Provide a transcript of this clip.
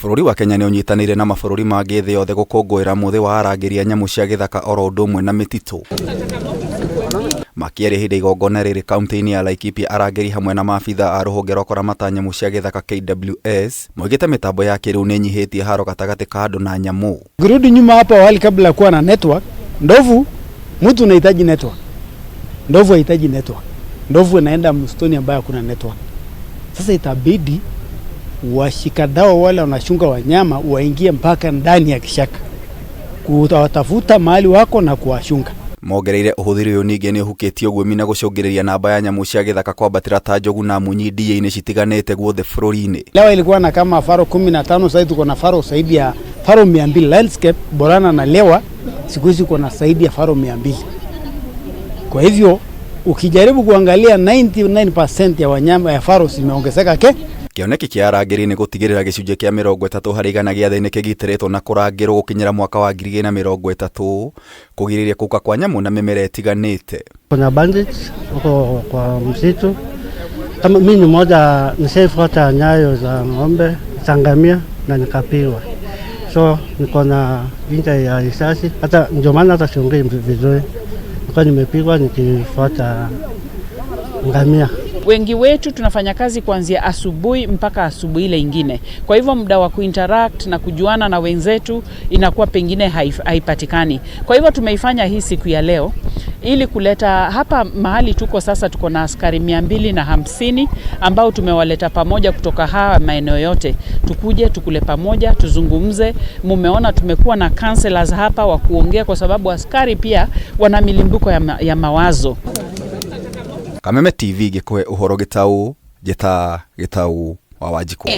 Bũrũri wa Kenya nĩ ũnyitanĩire na mabũrũri mangĩ thĩ yothe gũkũngũĩra mũthĩ wa arangĩri a nyamũ cia gĩthaka oro ũndũ ũmwe na mĩtitũ. Makĩaria hĩndĩ ya igongona rĩrĩ kaunti-inĩ ya Laikipia, arangĩri hamwe na maabitha a rũhonge rwa kũramata nyamũ cia gĩthaka KWS moigĩte mĩtambo ya kĩrĩu nĩ ĩnyihĩtie haro gatagatĩ ka andũ na nyamũ. Ukirudi nyuma hapo awali kabla ya kuwa na network, ndovu, mtu unahitaji network. Ndovu hahitaji network. Ndovu inaenda msituni ambayo hakuna network. Sasa itabidi washikadau wale wanachunga wanyama waingie mpaka ndani ya kichaka kuwatafuta mahali wako na kuwachunga. Mongereire ũhũthĩri ũyũ ningĩ nĩ ũhukĩtie ũguĩmi na gũcũngĩrĩria namba ya nyamũ cia gĩthaka kwambatĩra ta njogu na munyi ndia-inĩ citiganĩte guothe bũrũri-inĩ. Lewa ilikuwa na kama faro 15, sasa tuko na faro zaidi ya faro 200. Landscape Borana na Lewa siku hizi kuna zaidi ya faro 200. Kwa hivyo ukijaribu kuangalia, 99% ya wanyama ya faro zimeongezeka ke Kĩoneki kĩa arangĩri nĩ gũtigĩrĩra gĩcunjĩ kĩa 30% gĩa thĩ nĩ kĩgitĩrĩtwo na kũrangĩrwo gũkinyĩra mwaka wa 2030, kũgirĩrĩria kũka kwa nyamũ na mĩmera ĩtiganĩte. Kuna bandits huko kwa msitu. Kama mimi ni mmoja nishaifuata nyayo za ng'ombe za ngamia na nikapigwa, so niko na injury ya risasi, hata ndio maana hata siongei vizuri, nilikuwa nimepigwa nikifuata ngamia. Wengi wetu tunafanya kazi kuanzia asubuhi mpaka asubuhi ile ingine. Kwa hivyo muda wa kuinteract na kujuana na wenzetu inakuwa pengine haipatikani. Kwa hivyo tumeifanya hii siku ya leo ili kuleta hapa mahali tuko sasa, tuko na askari 250 ambao tumewaleta pamoja kutoka haya maeneo yote, tukuje tukule pamoja, tuzungumze. Mumeona tumekuwa na counselors hapa wa kuongea, kwa sababu askari pia wana milimbuko ya mawazo. Kameme TV gĩkũhe ũhoro gĩtaũ, njĩta Gĩtaũ wa Wanjikũ.